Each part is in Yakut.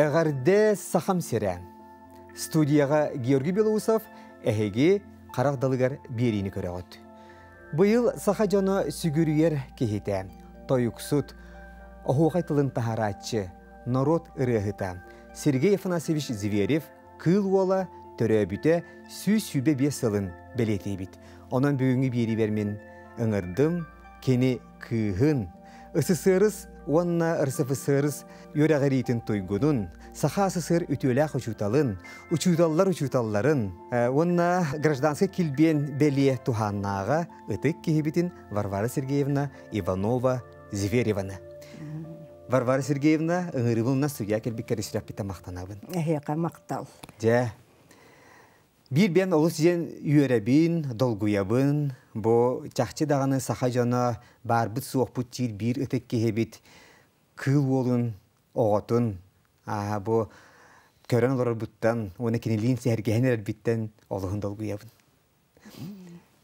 Эҕэрдэ Сахам сирэ! Студияҕа Георгий Белоусов эһиги харах далыгар биэриини көрөҕүт. Быйыл саха дьоно сүгүрүйэр киһитэ, тойуксут, оһуохай тылын таһарааччы, норуот ырыаһыта Сергей Афанасьевич Зверев Кыыл Уола төрөөбүтэ 125 сылын бэлиэтиибит. Онон бүгүҥҥү биэриибэр мин ыҥырдым кини кыыһын, СССР уонна РСФСР үөрэҕириитин туйгунун, Саха СССР үтүөлээх учууталын, учууталлар учууталларын уонна гражданскай килбиэн бэлиэ туһааннааҕа ытык киһибитин Варвара Сергеевна Иванова Звереваны. Варвара Сергеевна, ыҥырыыбын судья кэлбиккэр сүрэхпиттэн махтанабын. Эһиэхэ махтал. Дьэ, биир биэн олус диэн үөрэбин, долгуйабын. Бу чахчы даҕаны саха дьоно баарбыт-суохпут диир биир ытык киһибит кыыл уолун оҕотун аа бу көрөн олорорбуттан уонна кинилиин сэһэргэһэн эрэрбиттэн олуһун долгуйабын.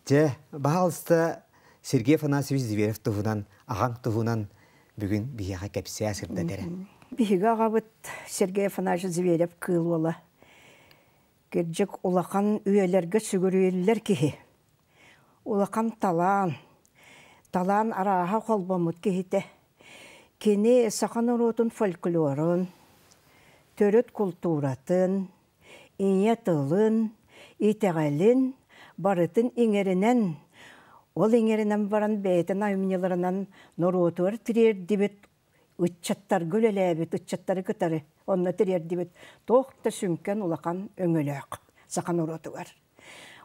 Дьэ, баһаалыста Сергей Афанасьевич Зверев туһунан, аҕаҥ туһунан бүгүн биһиэхэ кэпсээ сырдат эрэ. Биһиги аҕабыт Сергей Афанасьевич Зверев кыыл уола. Кырдьык улахан үйэлэргэ сүгүрүйүллэр киһи. Улахан талаан, талаан арааһа холбоммут киһитэ. Кини саха норуотун фольклорун, төрүт култууратын, ийэ тылын, итэҕэлин барытын иҥэринэн, ол иҥэринэн баран бэйэтин айымньыларынан норуотугар тириэрдибит ыччаттарга үлэлээбит ыччаттары кытары онно тириэрдибит туох да сүҥкэн улахан өҥөлөөх саха норуотугар.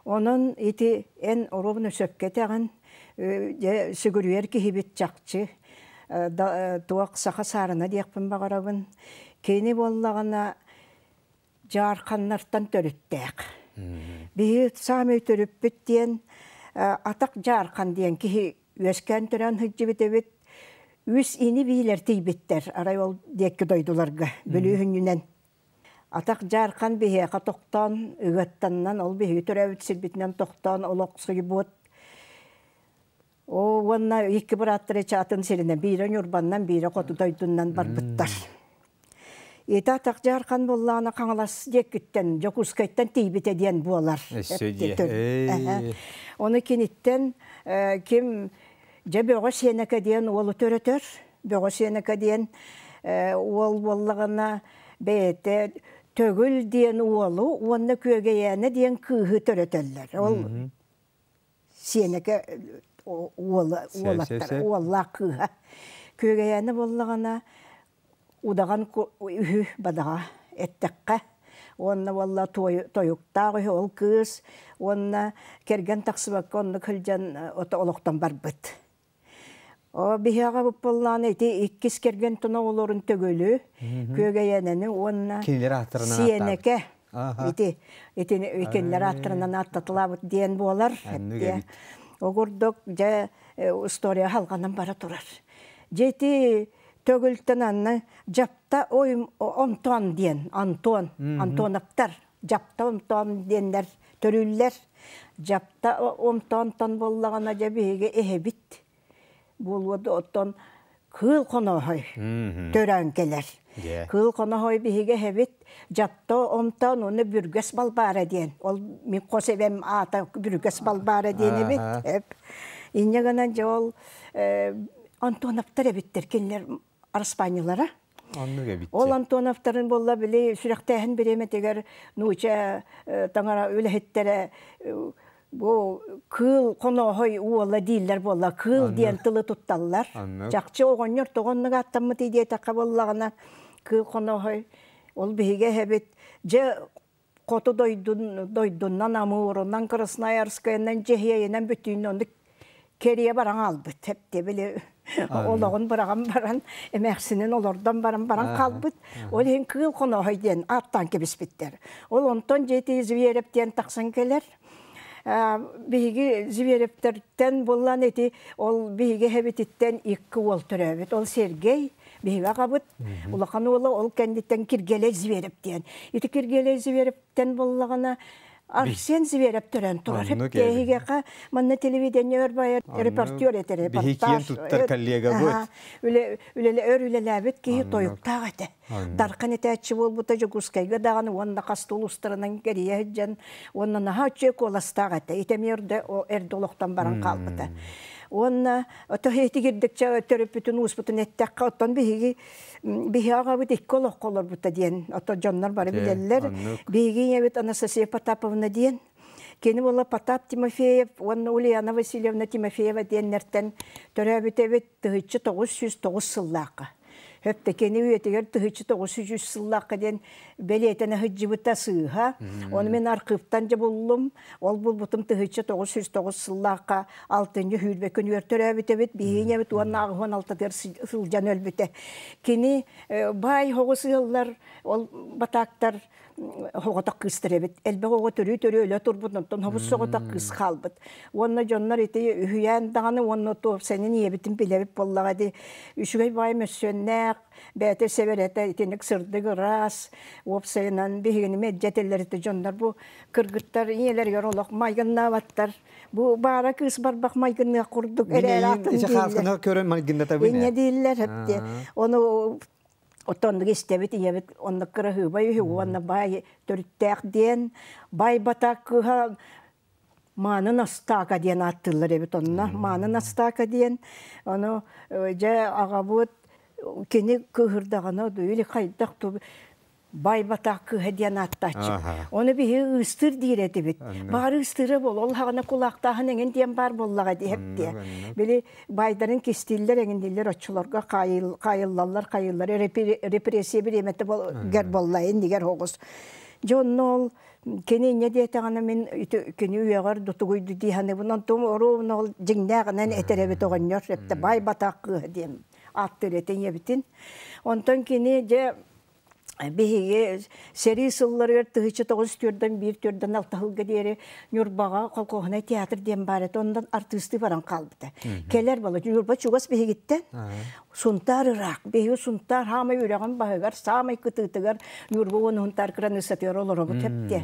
Онон ити эн оруобуна сөпкө этэҕин, дьэ сүгүрүйэр киһибит чахчы туох саха саарына диэхпин баҕарабын. Кини буоллаҕына дьаарханнартан төрүттээх. Биһи саамай төрүппүт диэн атах дьаархан диэн киһи үөскээн төрөөн сылдьыбыт эбит. Үс ини биилэр тиийбиттэр арай ол диэки дойдуларга бүлүүһүнньүнэн. Атах дьаархан биһиэхэ тохтоон ыгыаттаннан ол биһиги төрөөбүт сирбитинэн тохтоон олохсуйбут. Оо уонна икки бырааттара атын сиринэн биирэ Ньурбаннан биирэ хоту дойдунан барбыттар. Ити атах дьаархан буоллаҕына Хаҥалас диэкиттэн Дьокуускайтан тиийбитэ диэн буолар. Өссө дии. Ону киниттэн ким дьэ Бөҕө Сиэнэкэ диэн уолу төрөтөр. Бөҕө Сиэнэкэ диэн уол буоллаҕына бэйэтэ Төгүл диэн уолу уонна Күөгэйээнэ диэн кыыһы төрөтөллөр. Ол сиэнэкэ уола уолаттар уоллаах кыыһа күөгэйээнэ буоллаҕына удаҕан үһү бадаҕа эттэххэ уонна уолла тойуктаах үһү ол кыыс уонна кэргэн тахсыбакка оннук сылдьан олохтон барбыт О биһиэхэ буоллаҕына ити иккис кэргэн туна олорун төгүлү күөгэйэнэни уонна Кинилэр ааттарынан сиэнэкэ ити итини кинилэр ааттарынан ааттатылаабыт диэн буолар. Ол курдук дьэ история халҕанан бара турар. Дьэ ити төгүлтэн анны Дьапта ой Онтон диэн Антон Антоновтар Дьапта Онтон диэннэр төрүүллэр. Дьапта Онтонтон буоллаҕына дьэ биһиги эһэбит буолуо оттон кыыл хонооһой төрөөн кэлэр. Кыыл хонооһой биһиги эһэбит Дьапта Онтон уонна Бүргэс Балбаара диэн. Ол мин хос эбэм аата Бүргэс Балбаара диэн эбит. Инньэ гынан дьэ ол Антоновтар эбиттэр кинилэр араспаанньалара. Оннук эбит. Ол Антоновтарын буолла били сүрэхтээһин бириэмэтигэр нууча таҥара үлэһиттэрэ бу кыыл хонооһой уола дииллэр буолла кыыл диэн тылы тутталлар. Чахчы оҕонньор тоҕо оннук ааттаммыт диэтэххэ буоллаҕына кыыл хонооһой ол биһиги эһэбит дьэ хоту дойдун дойдунан Амурунан Красноярскайынан Дьэһиэйинэн бүтүүнү оннук кэрийэ баран хаалбыт эптэ били олоҕун быраҕан баран эмээхсинин олордон баран баран хаалбыт ол иһин кыыл хонооһой диэн ааттаан кэбиспиттэр ол онтон дьиэти Зверев диэн тахсан кэлэр биһиги Зверевтэртэн буллан ити ол биһиги эһэбититтэн икки уол төрөөбүт ол Сергей биһиги аҕабыт улахан уола ол кэнниттэн Киргиэлэй Зверев диэн ити Киргиэлэй Зверевтэн буоллаҕына. Арсен Зверев төрөөн турар. Хэптээһигэхэ манна телевидение өр байар репортер этэ Биһи киэн туттар коллегабыт. Үлэ үлэлэ өр үлэлээбит киһи тойуктаах этэ. Дархан этээччи буолбута Дьокуускайга даҕаны уонна хас улуустарынан кэрийэ сылдьан уонна наһаа үчүгэй куоластаах этэ. Итэмиэ эрдэ олохтон баран хаалбыта. Уонна ото этигирдикчэ төрөппүтүн ууспутун эттэххэ оттон биһиги биһи аҕабыт икки олоххо олорбута диэн ото дьоннор бары билэллэр. Биһиги ийэбит Анастасия Потаповна диэн кини буола Потап Тимофеев уонна Ульяна Васильевна Тимофеева диэннэртэн төрөөбүт эбит 1909 сыллаахха. Хөптө кини үйэтигэр 1903 сыллаахха диэн бэлиэтэнэ сылдьыбыта сыыһа. Ону мин архыыптан дьэ буллум. Ол булбутум 1909 сыллаахха алтынньы сүүрбэ күнүгэр төрөөбүт эбит. Биһиги ийэбит уонна аҕыс алтатыгар сылдьан өлбүтэ. Кини баай хоҕус ыаллар, ол батаактар оҕотох кыыстар эбит. Элбэх оҕо төрүү-төрүү өлө турбут, онтон хобус соҕотох кыыс хаалбыт. Уонна дьоннор ити үһүйээн даҕаны уонна туопсайынан ийэбитин билэбит буоллаҕа ди. Үчүгэй баай мөссүөннээх, бэйэтэ сэбэрэтэ итинник сырдык ыраас, уопсайынан биһигини мэлдьи этэллэр этэ дьоннор бу кыргыттар ийэлэригэр олох майгыннаабаттар. Бу баара кыыс барбах майгынныах курдук эрээри атын дииллэр. Көрөн майгыннатабын. Инньэ дииллэр эпти. Ону Оттон истэбит ийэбит онно кыраһыыбай үһү уонна баай төрүттээх диэн бай батаак кыыһа Мааны Настаака диэн ааттыыллар эбит онно. Мааны Настаака диэн ону дьэ аҕабыт кини кыыһырдаҕына или хайдах бай батаак кыыһа диэн ааттааччы. Ону биһи ыыстыыр диир этибит. Баҕар ыыстыыра буолуо, ол хаҕына кулаахтааһын эҥин диэн баар буоллаҕа диэп диэ. Били байдарын кистииллэр эҥин оччолорго хаайыллаллар, хайыллар репрессия бириэмэтэ гэр буолла иннигэр оҕус. Дьэ онно ол кини инньэ диэтэҕинэ мин кини үөҕэр дутугуйду дии саныыбын. Онтум оруобуна ол дьиҥнээҕинэн этэр эбит оҕонньор эптэ бай батаак кыыһа диэн ааттыыр этэ ийэбитин. Онтон кини дьэ биһиги сэрии сылларыгар 1941 төрдөн алта сылга диэри Ньурбаҕа колхоһунай театр диэн баар этэ, онон артыыстыы баран хаалбыта. Кэлэр буола Ньурба чугас биһигиттэн Сунтаар ыраах. Биһиги Сунтаар хаамай үрэҕин баһыгар, саамай кытыытыгар Ньурба уонна Сунтаар кыраныыссатыгар олоробут эптэ.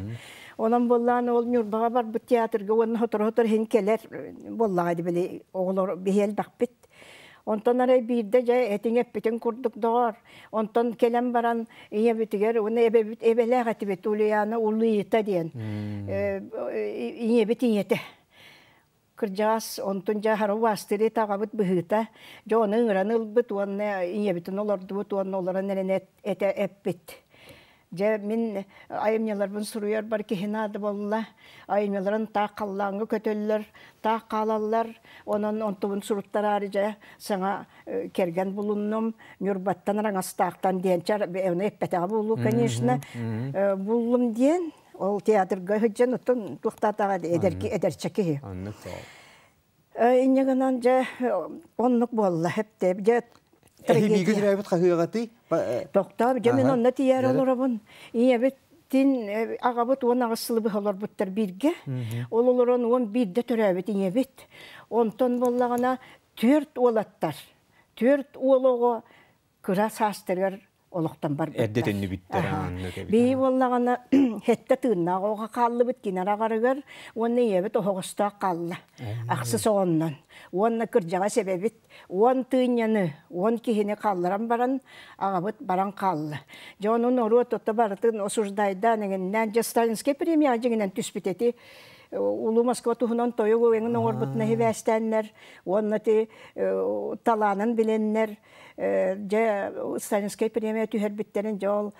Онон буоллаан ол Ньурбаҕа барбыт театрга уонна сотору-сотору иһин кэлэр буоллаҕа били оҕолор биһи элбэхпит. Онтон арай биирдэ дьэ этиҥ эппитин курдук доҕор. Онтон кэлэн баран ийэбитигэр уонна эбэбит эбэлээх этибит Ульяна Улыйыта диэн ийэбит ийэтэ. Кырдьаҕас онтун дьэ хара убаастыыр таҕабыт быһыыта. Дьэ ону ыҥыран ылбыт уонна ийэбитин олордубут уонна олорон эрэн этэ эппит. Дьэ, мин айымньыларбын суруйарбар киһи наада буолла. Айымньыларын таах халлааҥҥа көтөллөр, таах хаалаллар. Онон онтубун суруттараары дьэ саҥа кэргэн булуннум. Ньурбаттан Араҥастаахтан диэн ону эппэтэҕэ буолуо, конечно. Буллум диэн ол театрга сылдьан оттон туохтаатаҕа эдэрчэ киһи. Инньэ гынан дьэ оннук буолла хэпте дьэ Эһи бииргэ хаһыаҕатый? Тохтоо, дьэ мин онно тиийэр олоробун. Ийэбит тин аҕабыт 18 сылы быһа олорбуттар бииргэ. Ол олорон 11-дэ төрөөбүт ийэбит. Онтон буоллаҕына түөрт уолаттар. Түөрт уол оҕо кыра саастарыгар олохтон барбыттар. Эрдэ төннүбүттэр оннук эбит. Биһи буоллаҕына хэттэ тыыннаах оҕо хааллыбыт кинер аҕарыгар уонна ийэбит оһоҕостоох хаалла. Ахсыс оҕоннон. Уонна кырдьаҕас эбэбит 10 тыынньаны, 10 киһини хаалларан баран аҕабыт баран хаалла. Дьэ онон норуот ото барытын осуждайдаан эҥиннээн дьэ Сталинскай премия дьиҥинэн түспүт эти Улуу Москва туһунан тойугу эҥин оҥорбутуна хибээстээннэр уонна ти талаанын билэннэр дьэ Сталинскай премия түһэрбиттэрин дьэ ол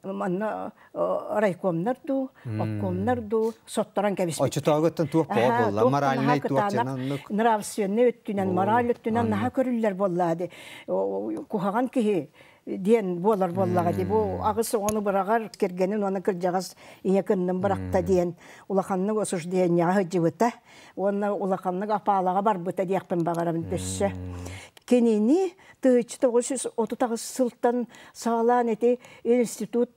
манна райкомнар дуу, обкомнар дуу сотторон кэбиспиттэр. Оччотооҕуттан туох буолла? Моральнай туох дьананнык. Нравственный өттүнэн, мораль өттүнэн наһаа көрүллэр буолла ди. Куһаҕан киһи диэн буолар буоллаҕа ди. Бу аҕыс оҕону быраҕар кэргэнин уонна кырдьаҕас ийэ кыннын бырахта диэн улаханнык осуждениеҕа сылдьыбыта уонна улаханнык апаалаҕа барбыта диэхпин баҕарабын өссө. Кинини 1938 сылтан саҕалаан ити институт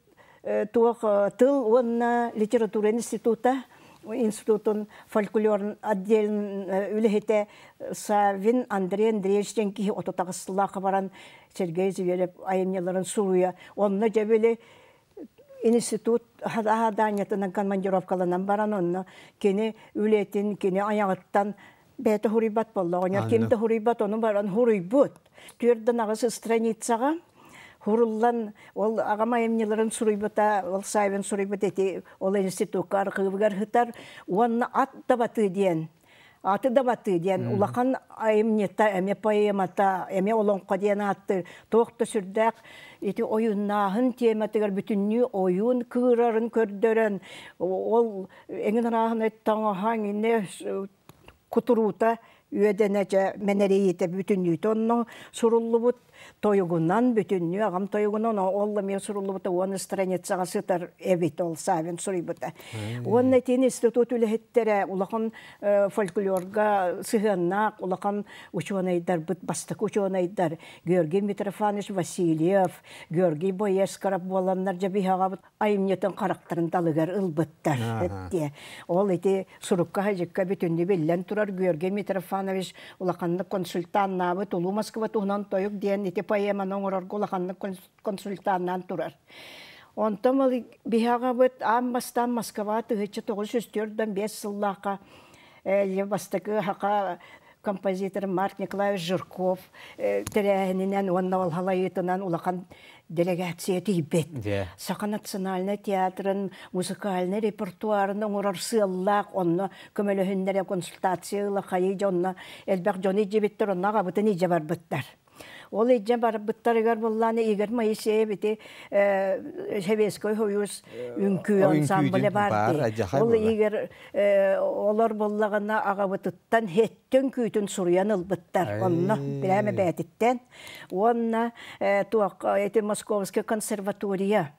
туох тыл уонна литература института институтун фольклор отделын үлэһитэ Саввин Андрей Андреевич диэн киһи 38 сыллаахха баран Сергей Зверев айымньыларын суруйа. Онно дьэ били Институт хадаанньатынан командировкаланан баран онно кини үлэтин кини айаҕыттан бэйэтэ хуруйбат буолла. Оҕонньор ким да хуруйбат, ону баран хуруйбут. Түөрдэн аҕыс страницаҕа хуруллан ол аҕам айымньыларын суруйбута, ол Савин суруйбут эти ол институкка архыыбыгар сытар уонна ат да батыы диэн аты да батыы диэн улахан айымньыта, эмиэ поэмата, эмиэ олоҥхо диэн ааттыыр туох да сүрдээх ити ойууннааһын тиэмэтигэр бүтүннүү ойуун кыырарын көрдөрөн ол эҥин арааһынай таҥаһа эҥинэ кутуруута үөдэнэ дьэ мэнэрийиитэ бүтүннүүтэ онно суруллубут тойугунан бүтүннүү аҕам тойугунан ол эмиэ суруллубута уон страницаҕа сытар эбит ол Савин суруйбута. Уонна итин институт үлэһиттэрэ улахан фольклорга сыһыаннаах улахан учуонайдарбыт бастакы учуонайдар Георгий Митрофанович Васильев, Георгий Боескоров буоланнар дьэ биһаҕабыт айымньытын харахтарын далыгар ылбыттар. Ол ити сурукка хадьыкка бүтүннүү биллэн турар Георгий Митрофанович улаханнык консультаннаабыт Улуу Москва туһунан тойук диэн ити поэманы оҥорорго улаханнык консультаннаан турар. Онтон ол биһаҕабыт аан бастаан Москваҕа 1945 сыллаахха бастакы хака композитор Марк Николаевич Жирков тэрээһининэн уонна ол халайыытынан улахан делегация тиийбит. Саха национальнай театрын музыкальнай репертуарын оҥорор сыаллаах онно көмөлөһүннэрэ консультация ыла хайыы дьонно элбэх дьону илдьибиттэр, онно аҕабытын илдьэ барбыттар. Ол илдьэ барбыттарыгар буллааны Игорь Моисеев ити Советский Союз үҥкүү ансамбле бар дии. Ол Игорь олор буллаҕына аҕабытыттан һеттен күүтүн суруйан ылбыттар. Онно прямо бээтиттэн. Уонна туох эти Московская консерватория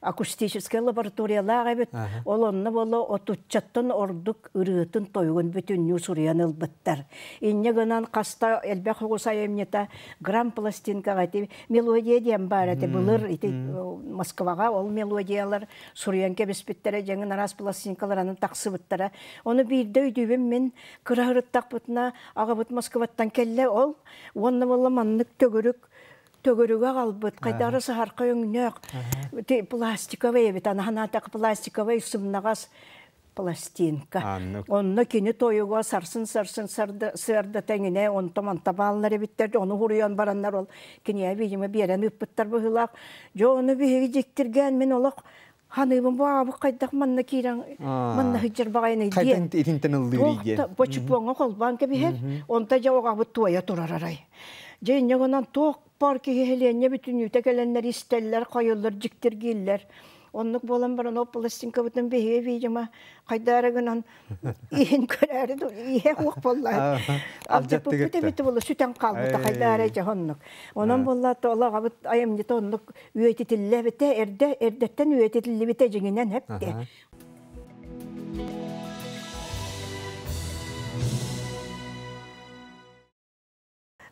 акустическай лабораториялаах эбит. Ол онно буола отуччаттан ордук ырыатын тойугун бүтүннүү суруйан ылбыттар. Инньэ гынан хаста элбэх оҕус айымньыта грамм пластинкаҕа ити мелодия диэн баар этэ былыр ити Москваҕа ол мелодиялар суруйан кэбиспиттэрэ дьэҥин араас пластинкаларанан тахсыбыттара. Ону биирдэ өйдүүбүн мин кыра ырыттахпытына аҕабыт Москваттан кэллэ ол уонна буолла маннык төгүрүк төгүрүгү аҕалбыт хайдары саһархай өҥнөөх пластиковый эбит анаһанаатах пластиковый сымнаҕас пластинка онно кини тойуга сарсын сарсын сыарда тэҥинэ онто манта бааллар эбиттэр ону хуруйан бараннар ол киниэ видимо биэрэн ыыппыттар быһыылаах дьэ ону биһиги дьиктиргээн мин олох ханыыбын бу аабык хайдах манна киирэн манна сылдьар баҕайыный диэн итинтэн ыллыырый диэн бочупуоҥҥа холбоон кэбиһэр онто дьэ оҕабыт туойа турар арай дьэ инньэ гынан туох пар киһи хэлиэнньэ бүтүннүүтэ кэлэннэр истэллэр хойуллар дьиктиргииллэр оннук буолан баран ол пластинкабытын биһиги видимо хайдаары гынан иһин көрөөрү иһэ суох буолла алдьаппыппыт эбит буолла сүтэн хаалбыта хайдаары дьэ оннук онон буолла олоҕабыт айымньыта оннук үйэтитиллибитэ эрдэ эрдэттэн үйэтитиллибитэ дьиҥинэн эпте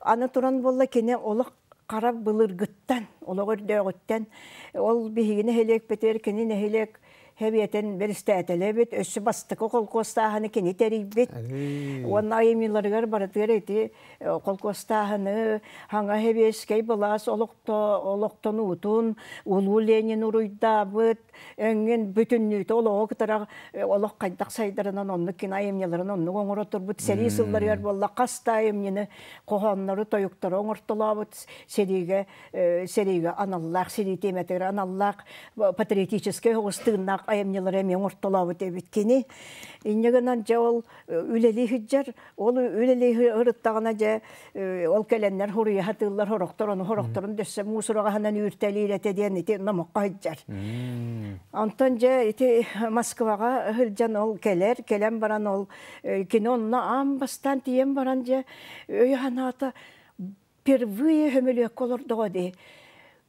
Аны туран буолла кини олох хара былыргыттан, олох өрдөөҕүттэн ол биһиги нэһилиэкпитигэр кини нэһилиэк Хэбиэтин бэристээтэлэбит, өссө бастакы холкуостааһыны кини тэрийбит. Уонна айымньыларыгар барытыгар ити холкуостааһыны хаҥа хэбиэскэй былаас олохтонуутун Улуу Ленин уруйдаабыт, өҥҥүн бүтүннүүтэ олоҕу кытара олох хайдах сайдарынан оннук кини айымньыларын оннук оҥоро турбут сэрии сылларыгар буолла хас да айымньыны хоһооннору тойуктары оҥортолообут сэриигэ сэриигэ аналлаах сэрии тиэмэтигэр аналлаах патриотическай оҕус тыыннаах айымньылары эмиэ оҥортолообут эбит кини инньэ гынан дьэ ол үлэлии сылдьар Ол үлэлии ырыттаҕына дьэ ол кэлэннэр хуруйа сатыыллар сорохтор ону сорохторун дөссө муусураҕаһынан үүртэлиир этэ диэн ити номоххо сылдьар. Онтон дьэ ити Москваҕа сылдьан ол кэлэр, кэлэн баран ол кини онно аан бастаан тиийэн баран дьэ өйө-санаата Впервые көмөлүөккэ олордоҕо дии.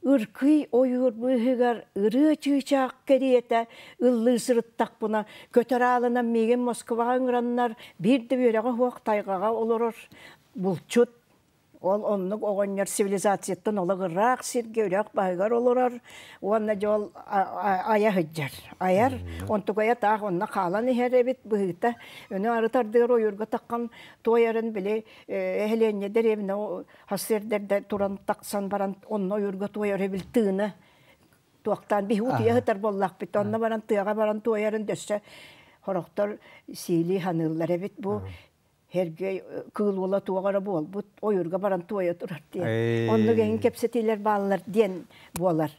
Ыркый ойуур быыһыгар ырыа чыычаах кэриэтэ ыллыы сырыттахпына, көтөр аалынан миигин Москваҕа ыҥыраннар, биир да үөрэҕэ суох тайҕаҕа олорор булчут ол оннук оҕонньор цивилизацияттан олох ыраах сиргэ үрэх баһыгар олорор уонна дьэ ол айа сылдьар. Айар, онтукайа таах онно хаалан иһэр эбит быһыыта. Өнө арыт ардыгар ойуурга таххан туойарын били эһэлиэнньэ дэриэбинэ хас сирдэрдэ туран тахсан баран онно ойуурга туойар эбил тыына Туохтаан биһи утуйа сытар буоллахпыт. Онно баран тыаҕа баран туойарын дөссө хорохтор сиилии ханыыллар эбит. Бу Һэргэй кыыл уола туох эрэ буолбут, ойуурга баран туойа турар диэн. Оннук эҥин кэпсэтиилэр бааллар диэн буолар.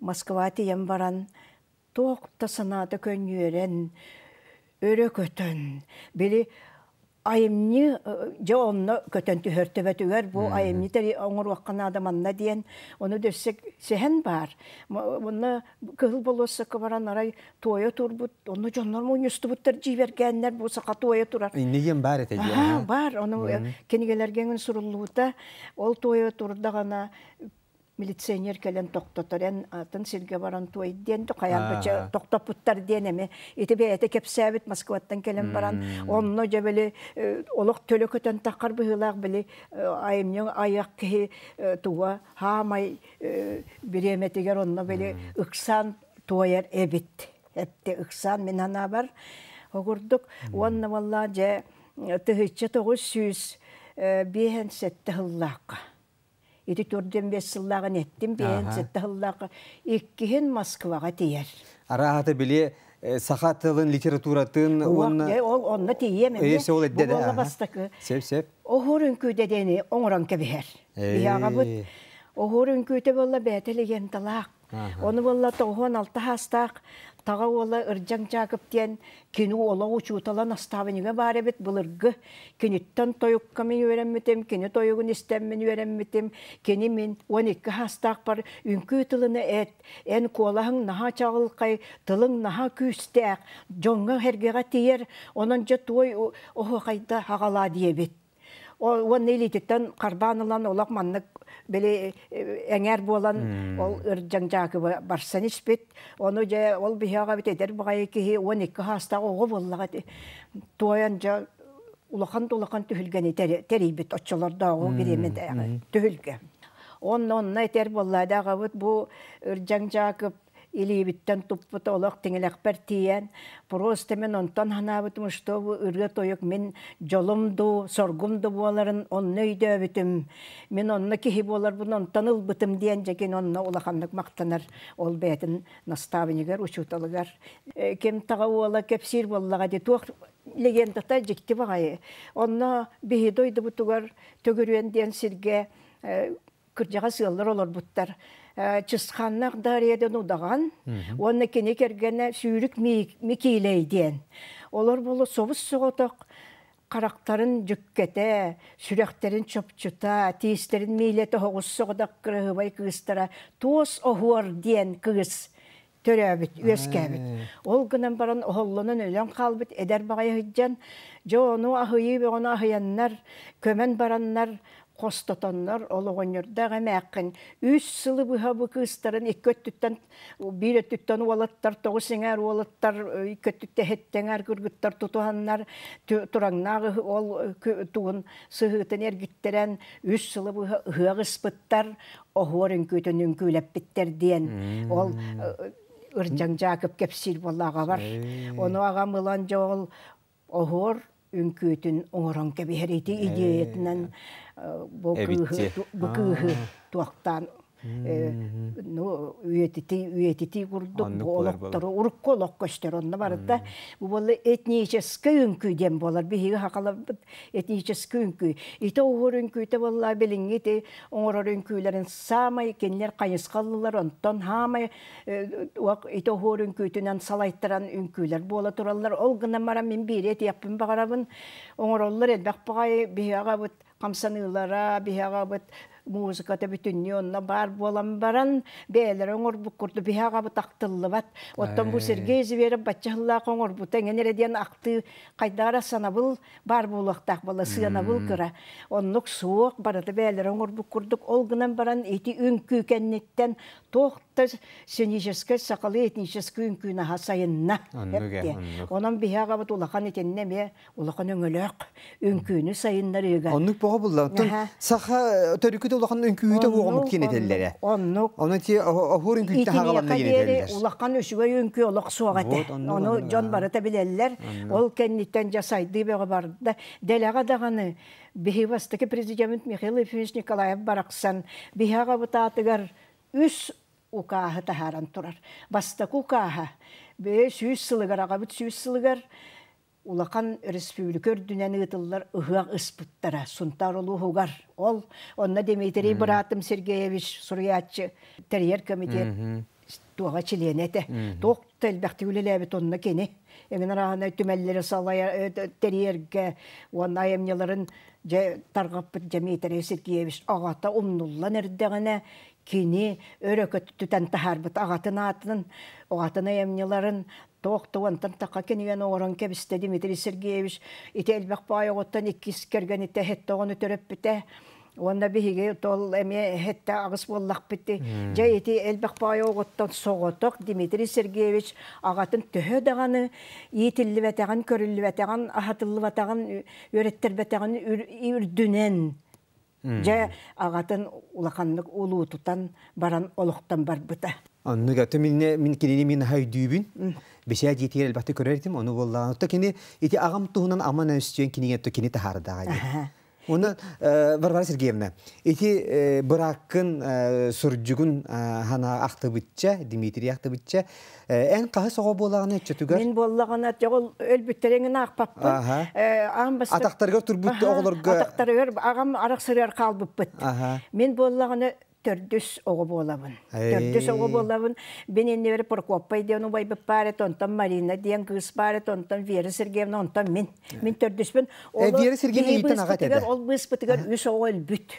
Москва тиийэн баран туох да санаата көнньүөрэн, өрө көтөн, били айымньы дьэ онно көтөн түһэр төбөтүгэр бу айымньы тэри оҥоруохха наада манна диэн ону дөссө сэһэн баар. Онно Кыһыл болуоссакка баран арай туойа турбут, онно дьоннор мунньустубуттар дьиибэргээннэр бу саха туойа турар. Иннигин баар этэ дии. Баар, ону кинигэлэргэ эҥин суруллубута. Ол туойа турдаҕына милиционер кэлэн тохтотор, эн атын сиргэ баран туой диэн хайаан да тохтоппуттар диэн эми ити бэйэтэ кэпсээбит Москваттан кэлэн баран онно дьэ били олох төлө көтөн таххар быһыылаах били айымньы айах киһи туга хаамай бириэмэтигэр онно били ыксаан туойар эбит эпти ыксаан мин санаабар огурдук уонна валлаа дьэ 1957 сыллаахха ити төрдүөн бес сыллааҕын эттим биэһэн сэттэ сыллаахха иккиһин Москваҕа тиийэр Арааһата били саха тылын литературатын уонна ол онно тиийиэм эмиэ бу буолла бастакы сөп сөп оһуор үҥкүүдэ диэни оҥорон кэбиһэр биһиэҕэбит оһуор үҥкүүтэ буолла бэйэтэ легендалаах. Ону буолла 96 саастаах таҕа уола Ырдьаҥ Дьаакып диэн кини олох учуутала наставнига баар эбит былыргы. Киниттэн тойукка мин үөрэммитим, кини тойугун истэммин үөрэммитим. Кини мин 12 саастаахпар үҥкүү тылыны эт, эн куолаһыҥ наһаа чаҕылхай, тылыҥ наһаа күүстээх, дьоҥҥо-сэргэҕэ тиийэр, онон дьэ туой оһуохайда аҕалаа диэбит. Уонна илиититтэн харбаан ылан олох маннык били эҥээр буолан ол Ырдьаҥ Дьаакыба барсан испит. Ону дьэ ол биһиэхэ эбит эдэр баҕайы киһи 12 саастаах оҕо буоллаҕа ити. Туойан дьэ улахан да улахан түһүлгэни тэрийбит оччолордооҕу бириэмэтээҕи түһүлгэ. Онно онно этэр буоллаа да аҕабыт бу Ырдьаҥ Дьаакып илиибиттэн туппут олох тиҥилэхпэр тиийэн, просто мин онтон санаабытым, что бу ырыа-тойук мин дьолум дуу, соргум да буоларын онно өйдөөбүтүм. Мин онно киһи буоларбын онтон ылбытым диэн дьэкин онно улаханнык махтанар ол бэйэтин наставнигар, учууталыгар. Ким таҕа уола кэпсиир буоллаҕа дии, туох легендата дьикти баҕайы. Онно биһи дойдубутугар Төгүрүөн диэн сиргэ кырдьаҕас ыаллар олорбуттар. Чысхааннаах Дариядан удаҕан уонна кини кэргэнэ Сүүрүк Микиилэй диэн. Олор буолу собус-соҕотох харахтарын дьүккэтэ, сүрэхтэрин чопчута, тиистэрин миилэтэ оһоҕус соҕотох кыраһыабай кыыстара Туос Оһуор диэн кыыс төрөөбүт, үөскээбит. Ол гынан баран оһоллонон өлөн хаалбыт эдэр баҕайы сылдьан, дьэ ону аһыйыы бөҕөнү аһыйаннар, көмөн бараннар, хостотоннор ол оҕонньордоох эмээххин үс сылы быһа бу кыыстарын икки өттүттэн биир өттүттэн уолаттар тоҕус эҥээр уолаттар икки өттүттэн эһэттэҥээр кыргыттар тутуһаннар тураҥнаах ол тугун сыһыытын эргиттэрэн үс сылы быһа ыһыах ыспыттар оһуор үҥкүүтүн үҥкүүлэппиттэр диэн ол Ырдьаҥ Дьаакып кэпсиир буолла аҕабар. Ону аҕам ылан дьэ ол оһуор үҥкүүтүн оҥорон кэбиһэр ити идеятынан бу кыыһы бу кыыһы туохтаан ну үйэтитии үйэтитии курдук бу олохтору урукку олох көстөр онно барыта бу буолла этническэй үҥкүү диэн буолар биһиги хахаларбыт этническэй үҥкүү ити оһуор үҥкүүтэ буолла билиҥҥи ити оҥорор үҥкүүлэрин саамай кинилэр хайысхаллылар онтон хаамай ити оһуор үҥкүүтүнэн салайтаран үҥкүүлэр буола тураллар ол гынан баран мин биири этиэхпин баҕарабын оҥороллор элбэх баҕайы биһи аҕабыт хамсаныылара биһи аҕабыт музыката бүтүннүү онно баар буолан баран бэйэлэрэ оҥорбут курдук биһи аҕабыт ахтыллыбат оттон бу Сергей Зверев бачча сыллаах оҥорбута эҥин эрэ диэн ахтыы хайдах эрэ санабыл баар буолуохтаах буолла сыанабыл кыра оннук суох барыта бэйэлэрэ оҥорбут курдук ол гынан баран ити үҥкүү кэнниттэн туох да сценическэй сахалыы этническэй үҥкүү наһаа сайынна онон биһи аҕабыт улахан итиннэ эмиэ улахан өҥөлөөх үҥкүүнү сайыннарыыга. Оннук боҕо булла. Оттон саха төрүкүтэ улахан үҥкүүтэ уоҕумут киэн этэллэрэ. Оннук. Онон ти оһуор үҥкүүтэ хагаланна диэн этэллэр. Улахан үчүгэй үҥкүү олох суох этэ. Ону дьон барыта билэллэр. Ол кэнниттэн дьэ сайдыы бөҕө барда. Дэлэҕэ даҕаны биһи бастакы президент Михаил Ефимович Николаев барахсан биһи аҕабыт аатыгар үс укааһы таһааран турар. Бастакы укааһа бэйэ 100 сылыгар, аҕабыт 100 сылыгар улахан республика үрдүнэн ыытыллар ыһыах ыспыттара Сунтаар улууһугар. Ол онно Дмитрий быраатым Сергеевич суруйааччы тэрийэр комитет туоҕа чилиэнэ этэ. Туох да элбэхтик үлэлээбит онно кини. Эҥин арааһынай түмэллэри салайар тэрийэргэ уонна айымньыларын дьэ тарҕаппыт Дмитрий Сергеевич аҕата умнуллан эрдэҕинэ кини өрө көтүтэн таһаарбыт аҕатын аатын, аҕатын айымньыларын туох да уонтан таха кинигэн оҥорон кэбистэ Дмитрий Сергеевич. Ити элбэх баай оҕоттон иккис кэргэнитэ сэттэ оҕону төрөппүтэ. Уонна биһиги тол эмиэ сэттэ аҕыс буоллахпыт. Дьэ ити элбэх баай оҕоттон соҕотох Дмитрий Сергеевич аҕатын төһө даҕаны иитиллибэтэҕин, көрүллүбэтэҕин, аһатыллыбатаҕын, үөрэттэрбэтэҕин үрдүнэн дьэ аҕатын улаханнык улуутутан баран олохтон барбыта. Оннук аты мин кинини мин аха өйдүүбүн. Бисээ дьиэтигэр элбэхтик көрөр этим, ону буоллаҕына. Отто кини ити аҕам туһунан аман өстүөн кинигэ то кини таһаардаҕа дии. Уонна Варвара Сергеевна, ити бырааккын сурдьугун хана ахтыбытча, Дмитрий ахтыбытча, эн хаһыс оҕо буолаҕына өччөтүгэр? Мин буоллаҕына ол өлбүттэриҥин аахпаппын. Аан бастакы Атахтарыгар турбут оҕолорго Атахтарыгар аҕам арахсарыгар хаалбыппыт. Мин буоллаҕына төрдүс оҕо буолабын. Төрдүс оҕо буолабын. Мин иннибэр Прокоппай диэн убайбыт баар этэ, онтон Марина диэн кыыс баар этэ, онтон Вера Сергеевна, онтон мин. Мин төрдүспүн. Вера Сергеевна ииттэн аҕа этэ. Ол быыспытыгар үс оҕо өлбүт.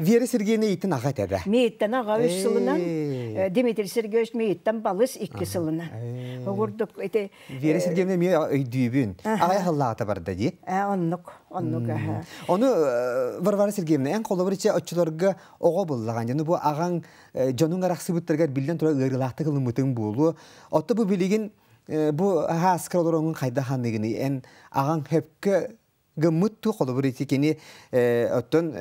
Вера Сергеевна ииттэн аҕа этэ. Мииттэн аҕа үс сылынан, Дмитрий Сергеевич мииттэн балыс икки сылынан. Огурдук ити Вера Сергеевна эмиэ өйдүүбүн. Аҕай аһыллаата барда дии. Оннук, оннук. Ону Варвара Сергеевна, эн холобур ичэ оччолорго оҕо буллаҕан, дьону бу аҕаҥ дьонуҥ арахсыбыттарыгар биллэн турар ыарыылаахтык ылыммытыҥ буолуо. Отто бу билигин бу хааскар олороҥун хайдах ханыгыный? Эн аҕаҥ хөпкө гыммыт туу холобур ити кини оттон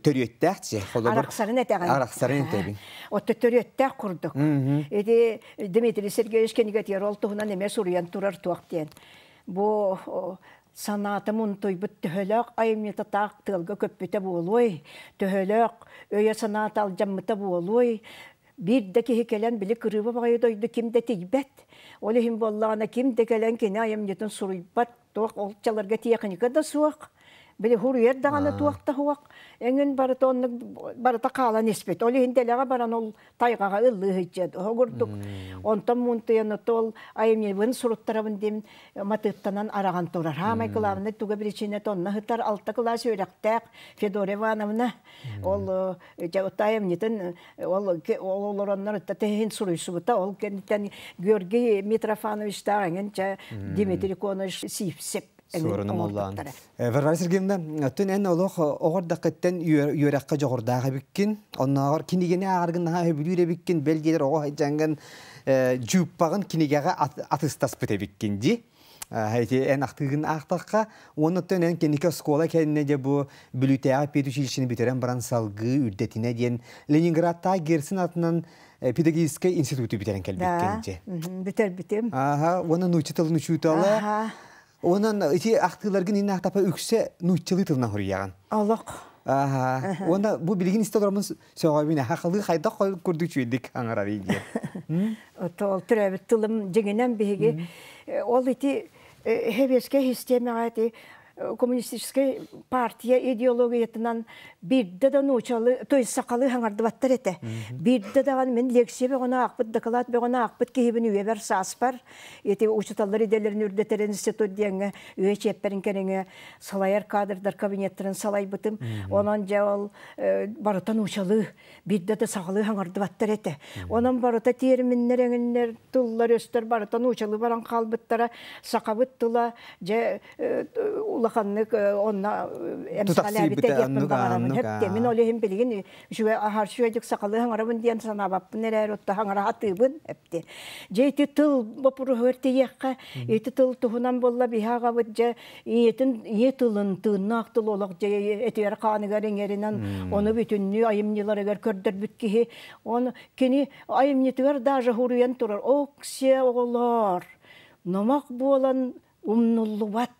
төрүөттээх чи холобур арахсарын этэҕин арахсарын этэбин отто төрүөттээх курдук ити Дмитрий Сергеевич кинигэтигэр ол туһунан эмиэ суруйан турар туох диэн бу санаата мунтуйбут төһөлөөх айымньыта таах тыалга көппүтэ буолуой төһөлөөх өйө санаата алдьаммыта буолуой биир да киһи кэлэн били кырыыба баҕайы дойду ким да тиийбэт ол иһин буоллаҕына ким да кэлэн кини айымньытын суруйбат туох ол чаларга тиэхиньикэ да суох били хуруйар даҕаны туох да суох эҥин барыта оннук барыта хаалан испит ол иһин дэлэҕэ баран ол тайҕаҕа ыллыы сылдьыат оһо курдук онтон муунтуйан ол айымньыбын суруттарабын диэн матыыптанан араҕан турар хаамай кылаабынай туга причинэтэ онно сытар алта кылаас үөрэхтээх Федора Ивановна ол айымньытын ол ол олороннор тэһин суруйсубута ол кэнниттэн Георгий Митрофановичтаах эҥин чэ Дмитрий Конович Сивцев Суорун омоллоон. Варвара Сергеевна, оттон эн олох оҕордаххыттан үөрэххэ дьоҕурдаах эбиккин, оннооҕор кинигэни ааҕаргын наһаа сөбүлүүр эбиккин, бэл диэтэр оҕо сылдьаҥҥын дьууппаҕын кинигэҕэ атыстаспыт эбиккин дии. Ити эн ахтыыгын аахтахха, уонна оттон эн кэнники оскуола кэннэ дьэ бу Бүлүүтээҕи педучилищены бүтэрэн баран салгыы үрдэтинэ диэн Ленинградтаах Герцен атынан педагогическай институту бүтэрэн кэлбиккин дьэ. Бүтэрбитим. Аха, уонна нуучча тылын учуутала. Онон ити ахтыыларгын инна ахтапа үксэ нууччалыы тылынан хоруйаҕын. Олох. Аха. Уонна бу билигин истэ олороммун сөҕөбүн хахалыы хайдах курдук үчүгэйдик аҥарарый диэн. Ол төрөөбүт тылым дьиҥинэн биһиги ол ити сэбиэскэй систиэмэҕэ ити коммунистическай партия идеологиятынан биирдэ да нуучалыы, то есть сахалыы хаҥардыбаттар этэ. Биирдэ даҕаны мин лекция бөҕөнү аахпыт, дакылаат бөҕөнү аахпыт киһибин үйэбэр сааспар ити учууталлар идэлэрин үрдэтэр институт диэҥҥэ үйэ чиэппэрин кэриҥэ салайар кадрдар кабинеттарын салайбытым. Онон дьэ ол барыта нуучалыы биирдэ да сахалыы хаҥардыбаттар этэ. Онон барыта тиэрминнэр эҥиннэр тыллар-өстөр барыта нуучалыы баран хаалбыттара. Сахабыт тыла дьэ улаханнык онно эмсэҕэлээбитэ диэхпин баҕарабын. Хөптө мин ол иһин билигин үчүгэй аһар үчүгэйдик сахалыы хаҥарабын диэн санаабаппын эрээри отто хаҥара сатыыбын эпти. Дьэ ити тыл боппуруоһугар тиийиэххэ ити тыл туһунан буолла биһи аҕабыт дьэ ийэтин ийэ тылын тыыннаах тыл олох дьэ этигэр хааныгар иҥэринэн ону бүтүннүү айымньыларыгар көрдөрбүт киһи он кини айымньытыгар даже хуруйан турар оксия оҕолоор номох буолан умнуллубат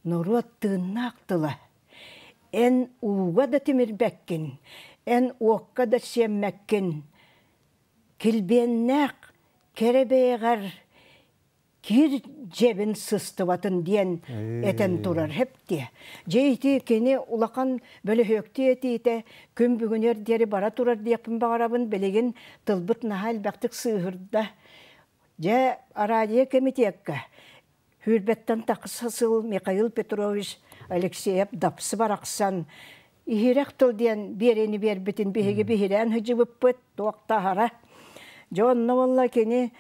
норуот тыыннаах тыла эн ууга да тимирбэккин эн уокка да сиэммэккин. Килбиэннээх кэрэ бэйэҕэр кир дьэбин сыстыбатын диэн этэн турар хэптиэ. Дьэ ити кини улахан бөлөһүөктүү этиитэ күн бүгүнүөр диэри бара турар диэхпин баҕарабын, билигин тылбыт наһаа элбэхтик сыыһырда. Дьэ, радио комитекка Хүрбэттэн тахса сыл Михаил Петрович Алексеев дапсы барахсан иһирэх тыл диэн биэриини биэрбитин биһиги биһирээн сылдьыбыппыт, туох таһара. Дьэ онно буолла кини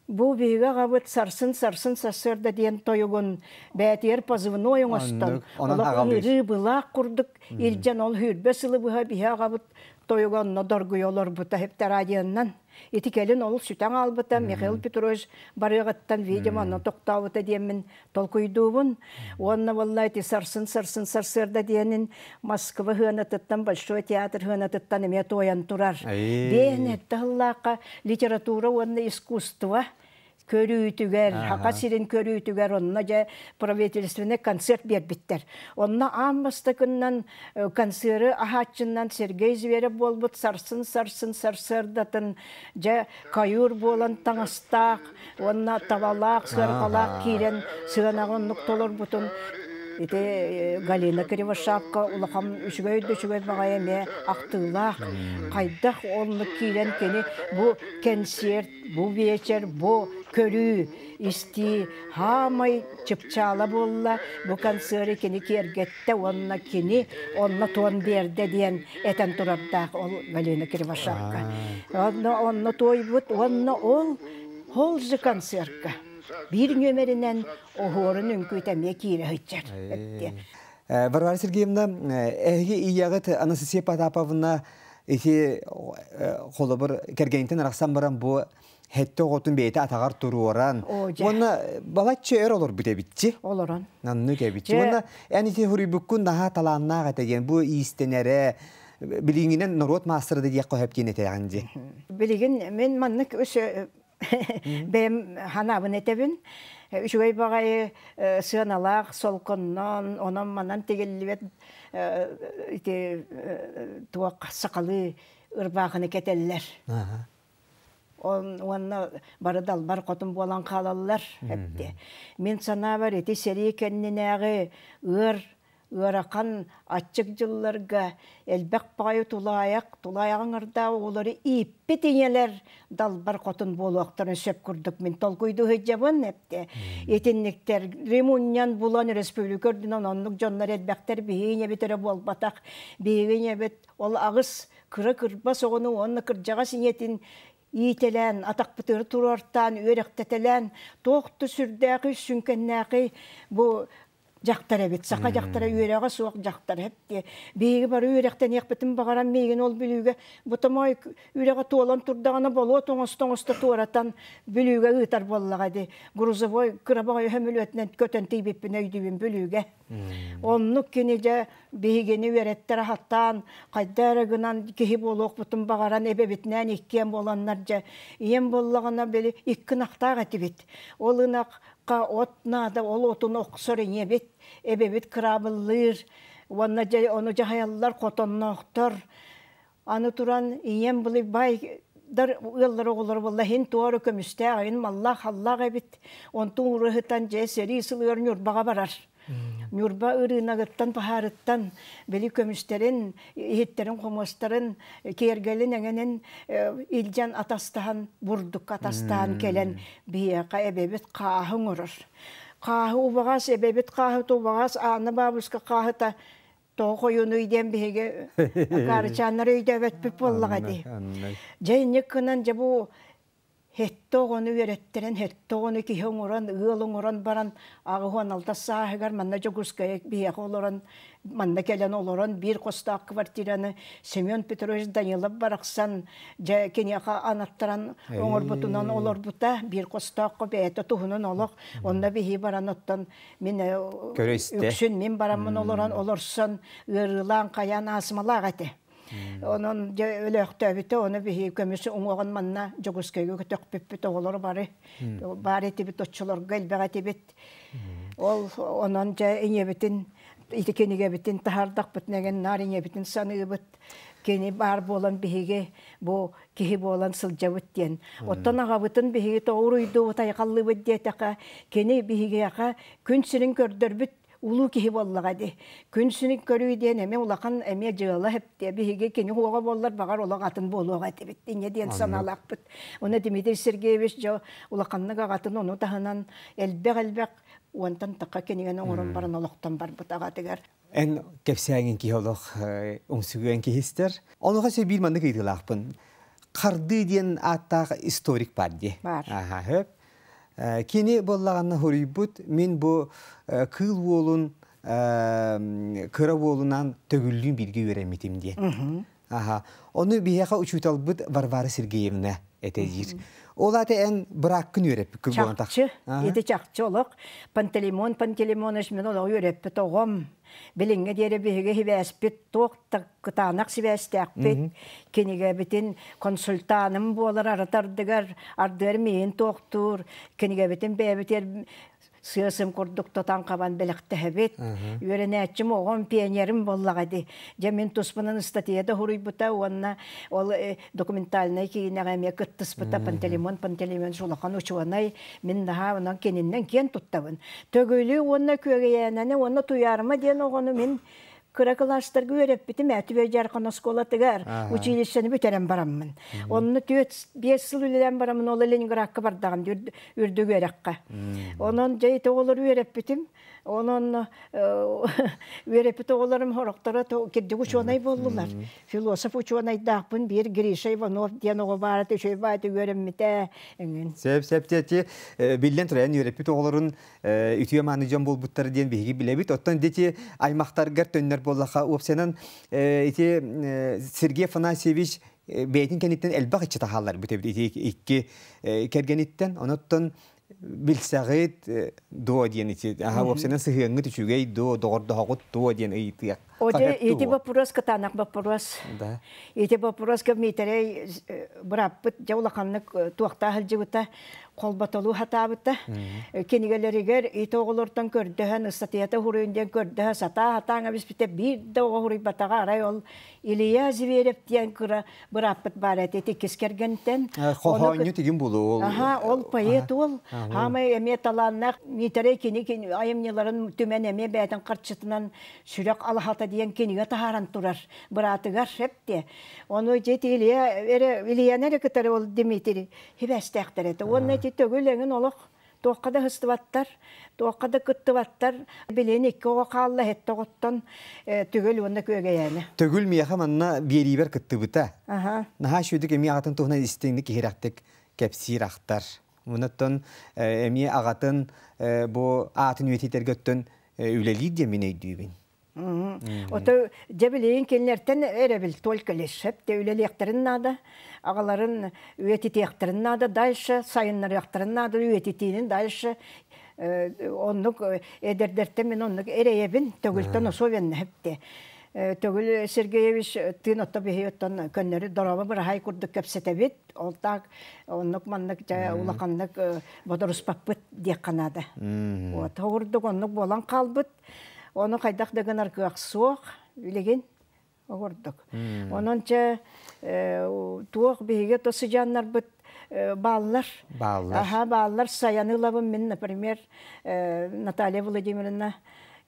бу биһиги аҕабыт сарсын-сарсын сарсыарда диэн тойугун бээтигэр позывной оҥостон, Онон олох аҕалыыр. ыҥырыы былаах курдук илдьэн ол сүүрбэ сылы быһа биһи аҕабыт тойуга онно доргуйа олорбута хепте радионнан. Ити кэлин олус сүтэн хаалбыта, Михаил Петрович барыаҕыттан, видимо, онно тохтообута диэммин толкуйдуубун. Уонна буолла ити сарсын-сарсын сарсыарда диэнин Москва хыанатыттан, Большой театр хыанатыттан эмиэ туойан турар. Биэһин этте сыллаахха литература уонна искусство көрүүтүгэр, Саха сирин көрүүтүгэр онно дьэ правительственный концерт биэрбиттэр. Онно аан бастакыннан концеры аһааччыннан Сергей Зверев буолбут сарсын-сарсын сарсыардатын дьэ каюр буолан таҥастаах уонна табалаах, сыарҕалаах киирэн сыанаҕа оннук толорбутун ити Галина Кривошапка улахан үчүгэй да үчүгэй баҕайы эмиэ ахтыылаах хайдах оннук киирэн кини бу кэнсиэрт Бу вечер, бу көрүү, истии хаамай чыпчаала буолла, бу концеры кини киэргэттэ уонна кини онно туон биэрдэ диэн этэн турардаах ол Галина Кривошапка. Онно, онно туойбут уонна ол ол же концертка биир нүөмэринэн оһуорун үҥкүүтэ эмиэ киирэ сылдьар. Варвара Сергеевна, эһиги ийэҕит Анастасия Потаповна ити холобур кэргэнитин арахсан баран бу хэтте оҕотун бэйэтэ атаҕар туруоран уонна балачча өр олорбут эбитчи. Олорон. Оннук эбитчи. Уонна эн ити хуруйбуккун наһаа талааннаах этэ диэн бу иистэнэрэ билиҥҥинэн норуот маастара да диэххэ сөп диэн этэҕин дии. Билигин мин маннык бэйэм ханаабын этэбин. Үчүгэй баҕайы сыаналаах солконнон, онон-манан тигиллибэт ити туох сахалыы ырбаахыны кэтэллэр. Уонна бары далбар хотун буолан хаалаллар. Мин санаабар ити сэрии кэннинээҕи ыар Ыарахан, аччык дьылларга элбэх баҕайы тулаайах, тулаайаҕыҥ ардаах оҕолору ииппит ийэлэр далбар хотун буолуохтарын сөп курдук мин толкуйдуу сылдьабын эптэ. Итинниктэр мунньан булан республика үрдүнэн оннук дьоннор элбэхтэр биһиги ийэбит эрэ буолбатах. Биһиги ийэбит ол аҕыс кыра кырбас оҕону уонна кырдьаҕас ийэтин иитэлээн, атахпытыгар туруортаан, үөрэхтэтэлээн, туох да сүрдээхий, сүҥкэннээхий бу дьахтар эбит. Саха дьахтара үөрэҕэ суох дьахтар эбит диye. Биһиги бары үөрэхтэниэхпитин баҕаран миигин ол Бүлүүгэ бутомой үрэҕэ туолан турдаҕына болуот оҥосто-оҥосто туоратан Бүлүүгэ ыытар буоллаҕа дии. Грузовой кыра баҕайы сөмөлүөтүнэн көтөн тиийбиппин өйдүүбүн Бүлүүгэ. Оннук кини дьэ биһигини үөрэттэр аһаттаан хайда эрэ гынан киһи буолуохпутун баҕаран эбэбитинээн иккиэн буоланнар дьэ ийэм буоллаҕына били икки ынахтаах этибит. Ол ынах от наада, ол отун охсор ийэбит, эбэбит кыраабыллыыр уонна дьэ ону дьаһайаллар хотонноохтор. Аны туран ийэм былы байдар ыаллар оҕолоро буолла иһин туора көмүстээх, иһин маллаах-халлаах эбит. Онтун уруһутан дьэ сэрии сылыгар Ньурбаҕа барар. Ньурба ырыынагыттан, баһаарыттан били көмүстэрин, иһиттэрин-хомуостарын, киэргэлин эҥинин илдьэн атастаһан, бурдукка атастаан кэлэн биһиэхэ эбэбит хааһы оҥорор. Хааһы убаҕас, эбэбит хааһыта убаҕас, Аана бабушка хааһыта тоҕо хойунуй диэн биһиги акаарычааннар өйдөөбөппүт буоллаҕа дии. Дьэ инник гынан дьэ бу Һэттэ оҕону үөрэттэрэн, һэттэ оҕону киһи оҥорон, ыал оҥорон баран, 86 сааһыгар манна Дьокуускайга биһиэхэ олорон, манна кэлэн олорон биир хостоох квартираны Семен Петрович Данилов барахсан дьэ киниэхэ анаттаран оҥорбутунан олорбута. Биир хостооххо бэйэтэ туһунан олох. Онно биһи баран оттон мин үксүн мин бараммын олорон олорсон ыарыылаан хайаан астмалаах этэ. Онон дьэ өлөөхтөөбүтэ, ону биһиги көмүс уҥуоҕун манна Дьокуускайга көтөхпүппүт оҕолор бары баар этибит, оччолорго элбэх этибит. Ол онон дьэ ийэбитин ити кинигэбитин таһаардахпытына эгин наар ийэбитин саныыбыт. Кини баар буолан биһиги бу киһи буолан сылдьабыт диэн. Оттон аҕабытын биһиги тоҕуруйдуубут, айхаллыыбыт диэтэххэ, кини биһигиэхэ күн сирин көрдөрбүт улуу киһи буоллаҕа дии. Күн сирин көрүү диэн эмиэ улахан эмиэ дьыала хэптиэ. Биһиги кини уоҕа буоллар баҕар олох атын буолуоҕа этибит. Инньэ диэн санаалаахпыт. Уонна Дмитрий Сергеевич дьэ улаханнык аҕатын ону таһынан элбэх-элбэх уонтан тахха кинигэни оҥорон баран олохтон барбыт аҕатыгар. Эн кэпсээҥин киһи олох умсугуйан киһи истэр. Онуоха сөп биир маннык ыйытыылаахпын. Хардыы диэн ааттаах историк баар дии. Бар. Аха, хөп. Кини буоллаҕына хоруйбут мин бу кыыл уолун кыра уолунаан төгүллүүн бииргэ үөрэммитим диэн. Аха. Ону биһиэхэ учууталбыт Варвара Сергеевна этэ диир. Ол аата эн бырааккын үөрэппиккин буолан Чахчы, ити чахчы олох. Пантелеймон Пантелеймонович мин олоҕу үөрэппит оҕом. Билиҥҥэ диэри биһиги сибээспит туох да кытаанах сибээстээхпит. Кинигэбитин консультаным буолар аратардыгар ардыар миин туохтуур. Кинигэбитин бэйэбитигэр сыа-сым курдук тотан-хабан бэлэхтэһэбит. Үөрэнээччим оҕом пионерым буоллаҕа дии. Дьэ мин туспунан ыстатыйа хуруйбута уонна ол документальнай киинэҕэ эмиэ кыттыспыта Пантелеймон Пантелеймонович улахан учуонай. Мин наһаа онон кининнэн киэн туттабын. Төгүлү уонна Күөгэйээнэни уонна Туйаарыма диэн оҕону мин кыра кылаастарга үөрэппитим Түбэй Дьаархан оскуолатыгар училищены бүтэрэн бараммын. Онно түөрт биэс сыл үлэлээн бараммын ол Ленинградка бардаҕым үрдүк үөрэххэ. Онон дьэ ити оҕолору үөрэппитим. Онон үөрэппит оҕолорум сорохторо кирдик учуонай буоллулар. Философ учуонайдаахпын биир Гриша Иванов диэн оҕо баара үчүгэй баайта үөрэммитэ эҥин. Сөп сөп диэти биллэн турар үөрэппит оҕолорун үтүө мааны дьон буолбуттар диэн биһиги билэбит. Оттон дети аймахтаргар төннөр буоллаха уопсайынан ити Сергей Афанасьевич бэйэтин кэнниттэн элбэх иччи таһаалларбыт эбит ити икки кэргэниттэн. Оноттон билсэҕит дуо диэн ити аха уопсайынан сыһыаҥҥыт үчүгэй дуо, доҕордоһоҕут дуо диэн ыйытыах. Оже ити вопрос кытаанах вопрос. Да. Ити вопроска Миитэрэй быраппыт дьэ улаханнык туохтаа сылдьыбыта, холботолуу хатаабыта. Кинигэлэригэр ити оҕолортон көрдөһөн, ыстатыйата хуруйун диэн көрдөһө сатаа хатааҥа биспитэ биир да оҕо хуруйбатаҕа арай ол Илья Зверев диэн кыра бырааппыт баар этэ ити иккис кэргэнтэн. Хоһоонньу тигин булуу. Аха, ол поэт ол. Хаамай эмиэ талааннаах Миитэрэй кини айымньыларын түмэн эмиэ бэйэтин харчытынан Сүрэх алаһата диэн кинигэ таһааран турар быраатыгар сөп Ону дьэ Илья эрэ Ильяны эрэ кытары ол Дмитрий хибээстээхтэр этэ. Уонна ити төгүл эҥин олох туохха да ыһыстыбаттар, туохха да кыттыбаттар. Билигин икки оҕо хаалла эһэтте оҕоттон Түгэл уонна Күөгэйээнэ. Төгүл миэхэ манна биэриибэр кыттыбыта. Аха. Наһаа үчүгүйдүк эмиэ аҕатын туһунан истиҥник иһирэхтик кэпсиир ахтар. Онон эмиэ аҕатын бу аатын үйэтитэргэ өттөн үлэлиир диэн мин өйдүүбүн. Ото дьэ билигин кинилэртэн эрэбил только лишь те үлэлиэхтэрин наада, аҕаларын үйэтитиэхтэрин наада, дальше сайыннарыахтарын наада, үйэтитиинин дальше оннук эдэрдэртэн мин оннук эрэйэбин төгүлтэн особенно хепте. Төгүл Сергеевич тыын отто биһи оттон көннөрү дороба быраһай курдук кэпсэтэбит. Ол так оннук маннык дьэ улаханнык бодоруспаппыт диэххэ наада. Вот оҕурдук оннук буолан хаалбыт. Ону хайдах да гынар кыах суох билигин оҕурдук. Онон чэ туох биһиги то сыдьааннарбыт бааллар. Бааллар. Аха бааллар саяны ылабын мин, например, Наталья Владимировна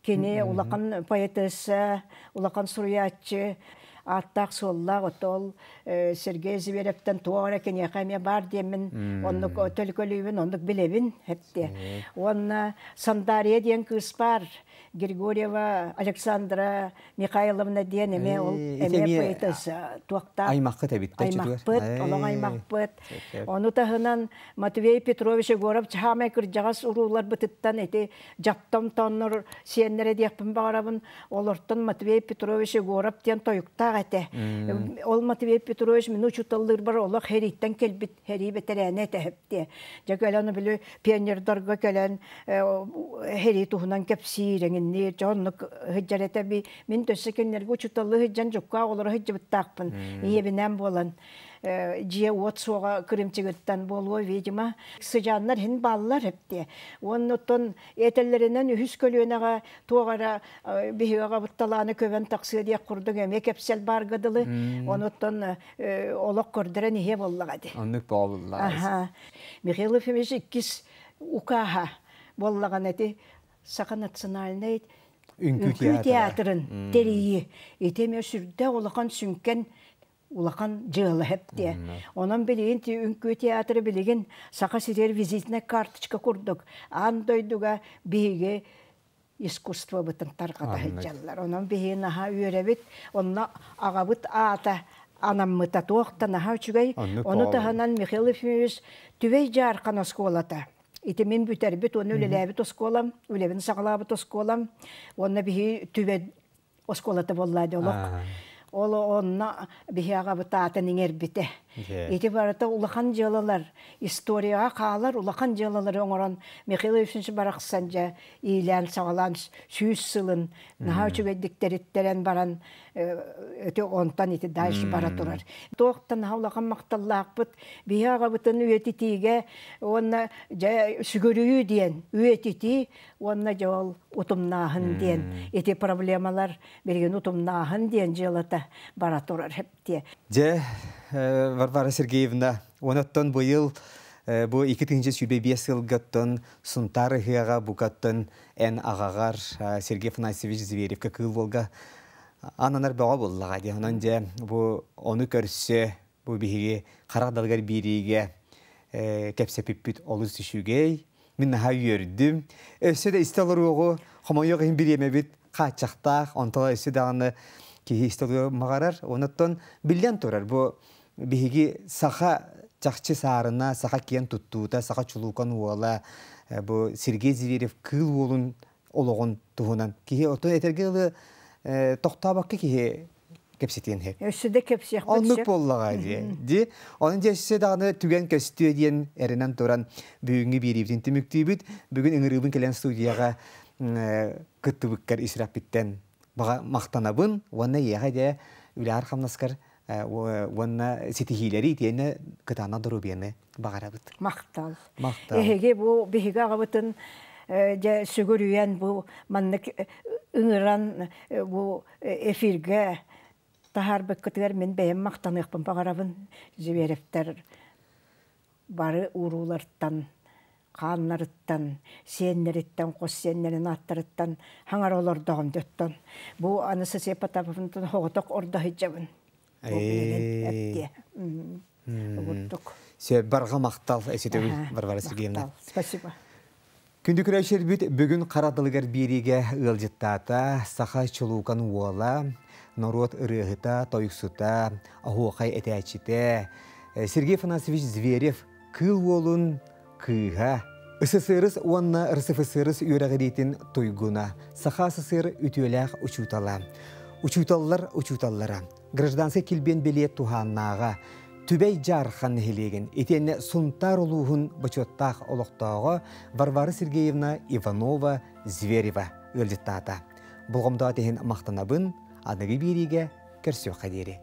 кини улахан поэтесса, улахан суруйааччы, ааттаах-суоллаах отол Сергей Зверевтэн туох эрэ киниэхэ эмиэ баар диэммин оннук төлкөлүүбүн, оннук билэбин эттэ. Уонна Сандария диэн кыыс баар, Григорьева Александра Михайловна диэн эмиэ ол эмиэ поэтесса туохтаах аймаххыт эбит аймахпыт, олоҥ аймахпыт. Ону таһынан Матвей Петрович Егоров чаамай кырдьаҕас урууларбытыттан ити дьаптам тоннор сиэннэрэ диэхпин баҕарабын. Олортон Матвей Петрович Егоров диэн тойуктаах этэ. Ол Матвей Петрович мин учууталлыырбар олох хэрииттэн кэлбит хэрии бэтэрээнэ этэ хэптиэ. Дьэ кэлэн били пионердарга кэлэн хэрии туһунан кэпсиир эҥинниир дьэ оннук сылдьар этэ. Мин төссө кинилэргэ учууталлыы сылдьан дьуккаах олоро сылдьыбыттаахпын ийэбинээн буолан. Дьиэ уот суоҕа кырыымчыгыттан буолуо, видимо. Сыдьааннар иһин бааллар эптиэ. Уонна оттон этэллэринэн үһүс көлүөнэҕэ туох эрэ биһиги аҕабыт талааны көбөн тахсыа диэх курдук эмиэ кэпсэл баарга дылы. Онуттан олох көрдөрөн иһиэ буоллаҕа ди. Оннук буоллаҕа. Михаил Ефимович иккис укааһа буоллаҕына ити Саха национальнай үҥкүү театрын тэрийии. Ити эмиэ сүрдээх улахан сүҥкэн улахан дьыала эптиэ. Онон билигин ти үҥкүү театры билигин Саха сиригэр визитная карточка курдук аан дойдуга биһиги искусствобытын тарҕата сылдьаллар. Онон биһиги наһаа үөрэбит. Онно аҕабыт аата анаммыта туох да наһаа үчүгэй. Ону таһынан Михаил Ефимович Түбэй Дьаархан оскуолата. Ити мин бүтэрбит уонна үлэлээбит оскуолам, үлэбин саҕалаабыт оскуолам. Уонна биһи Түбэ оскуолата буолла олох. Ол онно биһи аҕабыт аатын иҥэрбитэ. Ити барыта улахан дьыалалар, историяҕа хаалар улахан дьыалалары оҥорон Михаил Ефимович барахсан дьэ иилээн-саҕалаан 100 сылын наһаа үчүгэйдик тэриттэрэн баран өтө онтон ити дальше бара турар. Туохтан наһаа улахан махталлаахпыт биһи аҕабытын үйэтитиигэ уонна дьэ сүгүрүйүү диэн үйэтитии уонна дьэ ол утумнааһын диэн ити проблемалар билигин утумнааһын диэн дьыалата бара турар эптиэ. Дьэ, Варвара Сергеевна, онуттан быйыл бу 2025 сылга оттон Сунтаар ыһыаҕа букаттан эн аҕаҕар Сергей Афанасьевич Зверевка Кыыл Волга ананар бөҕө буоллаҕа дии. Онон дьэ бу ону көрсө бу биһиги харах далыгар биэриигэ кэпсэпиппит олус үчүгэй. Мин наһаа үөрдүм. Өссө да истэ олоруоҕу хомойуох иһин бириэмэбит хааччахтаах, онтон өссө даҕаны киһи истэ олоруо маҕарар. Онуттан биллэн турар, бу биһиги саха чахчы саарына, саха киэн туттуута, саха чулуукан уола, бу Сергей Зверев кыыл уолун олоҕун туһунан киһи отун этэргэ дылы тохтообокко киһи кэпсэтиэн сөп. Өссө да кэпсиэхпит Оннук сөп. буоллаҕа дии. Дии. Онон дьэ өссө даҕаны түгэн көстүө диэн эрэнэн туран бүгүҥҥү биэриибитин түмүктүүбүт. Бүгүн ыҥырыыбын кэлэн студияҕа кыттыбыккар исраппиттэн баҕа махтанабын уонна эйиэхэ дьэ үлэҕэр-хамнаскар уонна ситиһиилэри итиэннэ кытаанах доруобуйаны баҕарабыт. Махтал. Махтал. Эһиги бу биһиги аҕабытын дьэ сүгүрүйэн бу маннык ыҥыран бу эфиргэ таһаарбыккытыгар мин бэйэм махтаныахпын баҕарабын. Зверевтэр бары уруулартан, хааннарыттан, сиэннэриттэн, хос сиэннэрин ааттарыттан хаҥара олордоҕум дьоттон. Бу Анастасия Потаповнаттан соҕотох ордо сылдьабын. Бу билигин эптиэ. Угуттук. Сөп барҕа махтал эситөбүл Варвара Сергеевна. Спасибо. Күндү көрөөччүлэрбит бүгүн хара тылыгар биэриигэ ыалдьыттаата саха чулуукан уола, норуот ырыаһыта, тойуксута, оһуохай этээччитэ Сергей Афанасьевич Зверев Кыыл уолун кыыһа, СССР уонна РСФСР үөрэҕириитин туйгуна, Саха СССР үтүөлээх учуутала, учууталлар учууталлара, гражданскай килбиэн бэлиэ туһааннааҕа, Түбэй Дьаархан нэһилиэгин итиэннэ Сунтаар улууһун бочуоттаах олохтооҕо Варвара Сергеевна Иванова Зверева ыалдьыттаата. Болҕомтоҕо иһин махтанабын, аныгы биэриигэ көрсүөххэ диэри.